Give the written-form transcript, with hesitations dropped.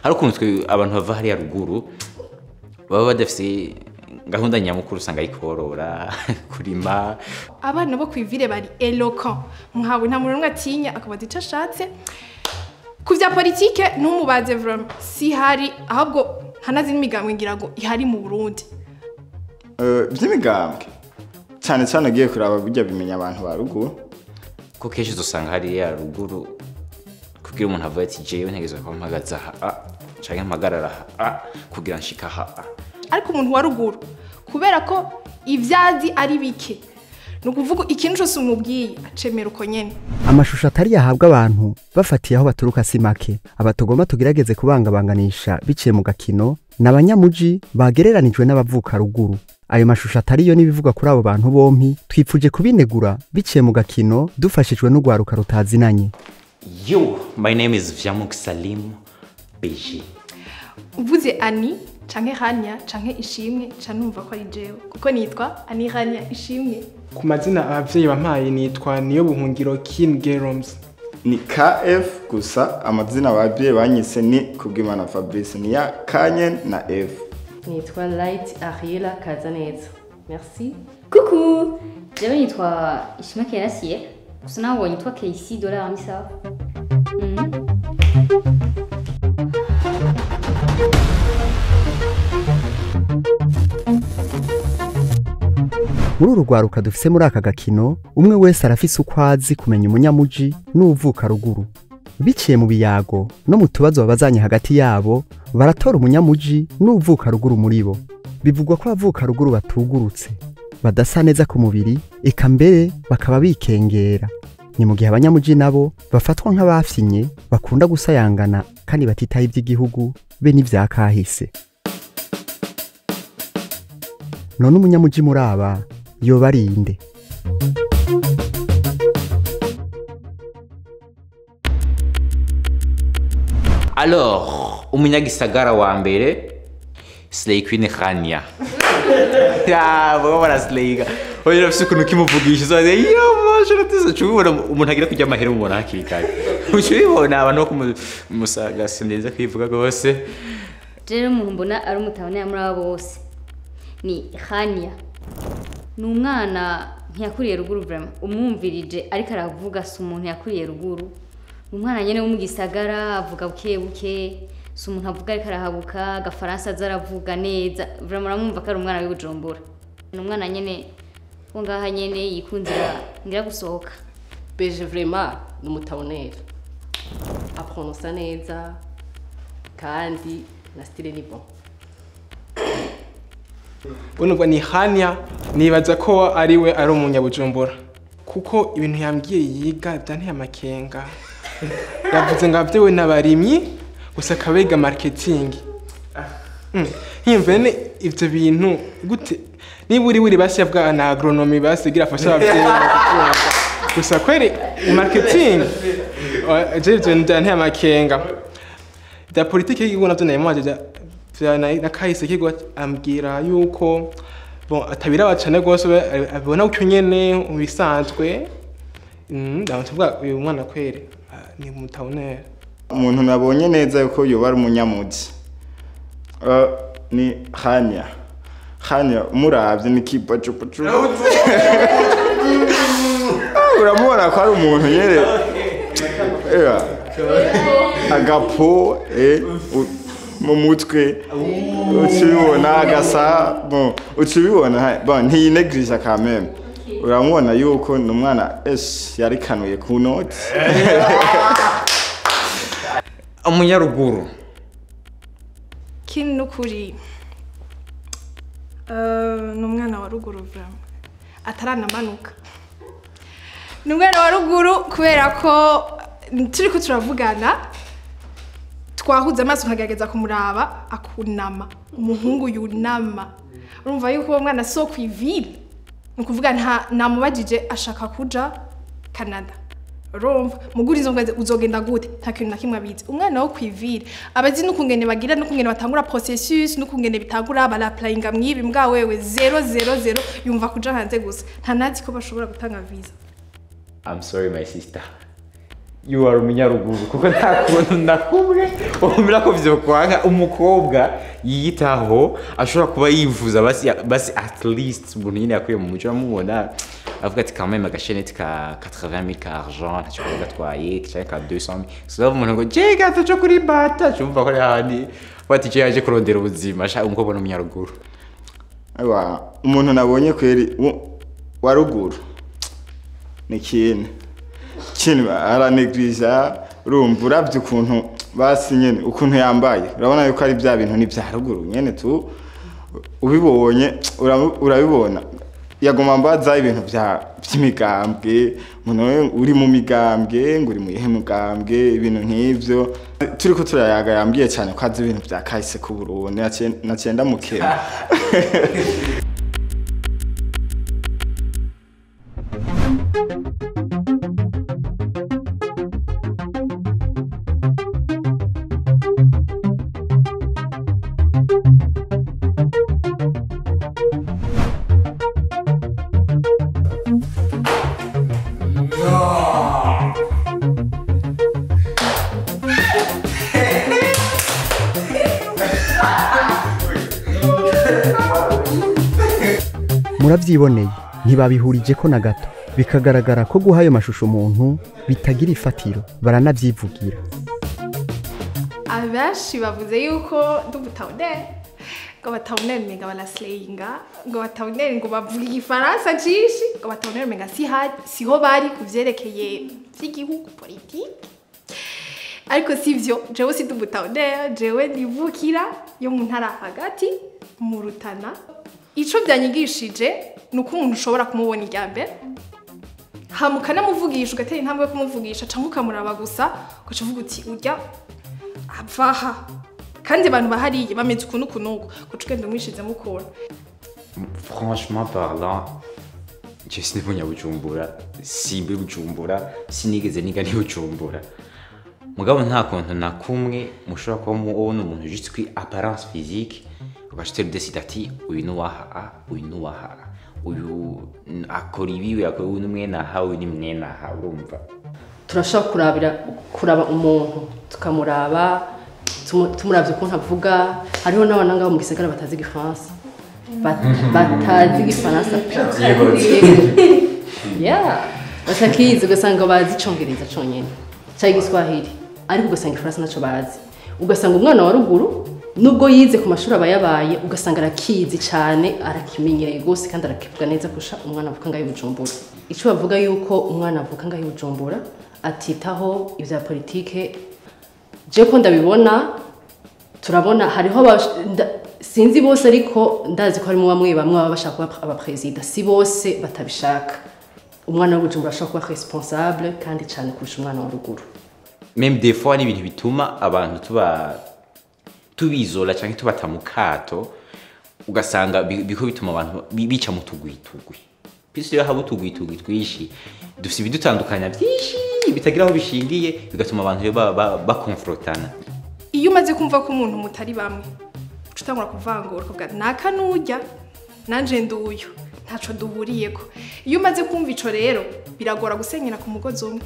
Hari ukuntu twe abantu bava hariya ruguru baba badafise gahunda nyamukuru, usanga ari korora, kurima. Abana bo kw'ivire bari éloquent, nkawe nta muntu n'umwe atinya akabaza ico ashatse. Ku vya politike ntumubaze, vraiment si hari, ahubwo ntanazi n'imigambwe ngira ngo ihari mu Burundi. By'imigambwe cyane cyane agiye kuraba burya bimenya abantu ba ruguru, ko kenshi uzosanga hariya ruguru kugira umuntu avuga ati jewe ntegerezwa kuba mpagaze aha a canke mpagarara aha a kugira nshika aha a. Ariko umuntu wa ruguru kubera ko ivyazi ari bike, ni ukuvuga ikintu cose umubwiye acemera uko nyene. Amashusho atari yahabwa abantu bafatiye aho baturuka si make. Abatugomba tugerageze kubangabanganisha biciye mu gakino n'abanyamuji bagereranijwe n'abavuka ruguru. Ayo mashusho atariyo n'ibivugwa kuri abo bantu bompi twipfuje kubinegura biciye mu gakino dufashijwe n'urwaruka rutazinanye. Yo, my name is Vyamuk Salim BG. Uvuze Ani canke Rania canke Ishimwe ca numva ko ari jewe, kuko nitwa Ani Rania Ishimwe. Ku mazina abavyeyi bampaye nitwa Niyo Buhungiro King Geroms. Ni KF gusa, amazina abavyeyi banyise ni Kubwimana Fabrice, ni ya Kanye na F. Nitwa Light Ariela Kazaneza. Merci. Coucou. Jewe nitwa Ishima Kerasier. Gusa nawe nitwa KC Dollar ni sawa. Muri uru rwaruka dufise muri aka gakino, umwe wese arafise uko azi kumenya umunyamuji n'uvuka ruguru. Biciye mu biyago no mu tubazo babazanye hagati yabo, baratora umunyamuji n'uvuka ruguru muri bo. Bivugwa ko abavuka ruguru batugurutse, badasa neza ku mubiri, eka mbere bakaba bikengera. Ni mu gihe abanyamuji nabo bafatwa nk'abafyinye, bakunda gusayangana kandi batitaye iby'igihugu be n'ivya kahise. None umunyamuji muri aba yoba ari inde? Alors, umunyagisagara wa mbere Slay Queen Rania. Ya, bo baraslayga. Oya urafise ukuntu kimuvugisha uzoze yo moshe rutizo cubona umuntu agira kujya amahera umubona hakiri kare. Ucubibona abantu bo kumusaga sineza kwivuga gose. Rero umuntu mbona ari umutabona muri abo bose ni Rania. Ni umwana ntiyakuriye ruguru vraiment, umwumvirije ariko aravuga si umuntu yakuriye ruguru. Umwana nyene wo mu gisagara avuga buke buke, si umuntu avuga ariko arahabuka, agafaransa aza aravuga neza, vraiment uramwumva ko ari umwana w'i Bujumbura. Ni umwana nyene wo ngaha nyene yikundira ngira gusohoka. Beje vraiment ni umutabonera, aprononsa neza kandi na style ni bon. Unubwo ni Hania, nibaza ko ari we ari umunyabujumbura, kuko ibintu yambwiye yiga byanteye amakenga. Yavuze ngo abavyeyi n'abarimyi gusa akabega marketing. Nkiyumva ne ivyo bintu gute niba uri wiri basi yavuga na agronomie basi igira afasha abavyeyi gusa kweri marketing je ivyo bintu byanteye amakenga. Da politike y'igihugu navyo nayimubaje na kahise kigo ambwira yuko bon atabiraba cane gose abona uko nyene ubisanzwe. Ndavuga uyu mwana kwere ni umutabonera. Umuntu nabonye neza yuko yoba ari umunyamuji ni Hania. Hania umuravye ni kipacupacu. Uramubona ko ari umuntu nyene agapo mu mutwe ucibona agasa bon ucibibona bon ntiyinegirije quand même. Uramubona yuko ni umwana yarikanuye ku noti. Umunyaruguru Kin nukuri ni umwana wa ruguru vraiment ataranamanuka. Ni umwana wa ruguru kubera ko turiko turavugana twahuze amaso nkagerageza kumuraba akunama, umuhungu yunama. Urumva yuko uwo mwana so kw'ivile, ni ukuvuga nta namubajije ashaka kuja Canada. Urumva mugurizo ngo uzogenda gute, nta kintu na kimwe abizi. Umwana wo kw'ivile abazi n'ukungene bagira n'ukungene batangura processus n'ukungene bitangura barapplyinga mwibi mbwa wewe 000 yumva kuja hanze gusa, nta nazi ko bashobora gutanga visa. I'm sorry my sister. You are umunyaruguru kuko nta kuntu na kumwe wumvira ko vyokwanga umukobwa yiyitaho ashobora kuba yivuza basi basi at least umuntu nyine yakuye mu muco uramubona avuga ati quand même agasheneti ka 80000 ka argent ntacyo kaba gatwaye canke ka 200000 so umuntu ngo je gato cyo kuri bata cyumva ko ari handi bati je yaje kurondera ubuzima sha umukobwa n'umunyaruguru. Aiwa, umuntu nabonye kweri wa ruguru ni kintu kintu aranegrija, urumva uravye ukuntu basi nyene ukuntu yambaye urabona yuko ari bya bintu ni bya ruguru nyene tu ubibonye urabibona yagoma mbaza ibintu bya by'imigambwe umuntu uri mu migambwe ngo uri mu ihe mugambwe ibintu nk'ivyo turiko turayaga yambwiye cyane ko azi ibintu bya kahise ku Burundi naciye ndamukema. Muravyiboneye ntibabihurije ko na gato bikagaragara ko guha ayo mashusho umuntu bitagira ifatiro baranavyivugira. Abenshi bavuze yuko ndi umutawuneri ngo abatawuneri umenga baraslayinga ngo abatawuneri ngo bavuga igifaransa cinshi ngo abatawuneri umenga siho bari ku vyerekeye vy'igihugu politike ariko sivyo jewe si ndi umutawuneri jewe nivukira yo mu ntara hagati mu Rutana. Ico byanyigishije nuko umuntu ushobora kumubona irya mbere hama ukanamuvugisha ugatera intambwe yo kumuvugisha canke ukamuraba gusa ugaca uvuga uti urya avaha kandi abantu bahariye bameze ukuntu kunuko ugaca ugenda umwishizemo ukuntu. Franchement parlant, je sindi umunyabujumbura simba Bujumbura sinigeze niga ni Bujumbura mugabo nta kuntu na kumwe mushobora kuba mubona umuntu juste kuri apparence physique ugaca udecide ati uyu ni uwaha uyu ni uwaha uyu akora ibi uyu akora uyu ni mwene aha uyu ni mwene aha urumva. Turashobora kuraba umuntu tukamuraba tumuravye ukuntu avuga hariho n'abana ngaho mu gisagara batazi igifaransa batazi igifaransa yeah batakizi ugasanga bazi icongereza conyene canke igiswahili ariko ugasanga igifaransa naco bazi ugasanga umwana wa ruguru nubwo yize ku mashuri abayabaye ugasanga arakizi cyane arakimenyereye gose kandi arakivuga neza kurusha umwana avuka ngaho i Bujumbura. Ico bavuga yuko umwana avuka ngaho i Bujumbura atitaho ivya politike je ko ndabibona turabona hariho sinzi bose ariko ndazi ko harimo bamwe bamwe baba bashaka kuba abaprezida si bose batabishaka. Umwana w'Ubujumbura ashaka kuba responsable kandi cyane kurusha umwana wa ruguru. Même des fois ni ibintu bituma abantu tuba tubizola canke tubata mu kato ugasanga biko bituma abantu bica mu tugwitugwi. Pisi rero haba utugwitugwi twishi dufise ibidutandukanya byinshi bitagira aho bishingiye bigatuma abantu bakonfrontana. Iyo umaze kumva ko umuntu mutari bamwe uca utangura kuvangura ukavuga naka nurya nanje nduyu ntaco duhuriyeko. Iyo umaze kumva ico rero biragora gusenyera ku mugozi umwe.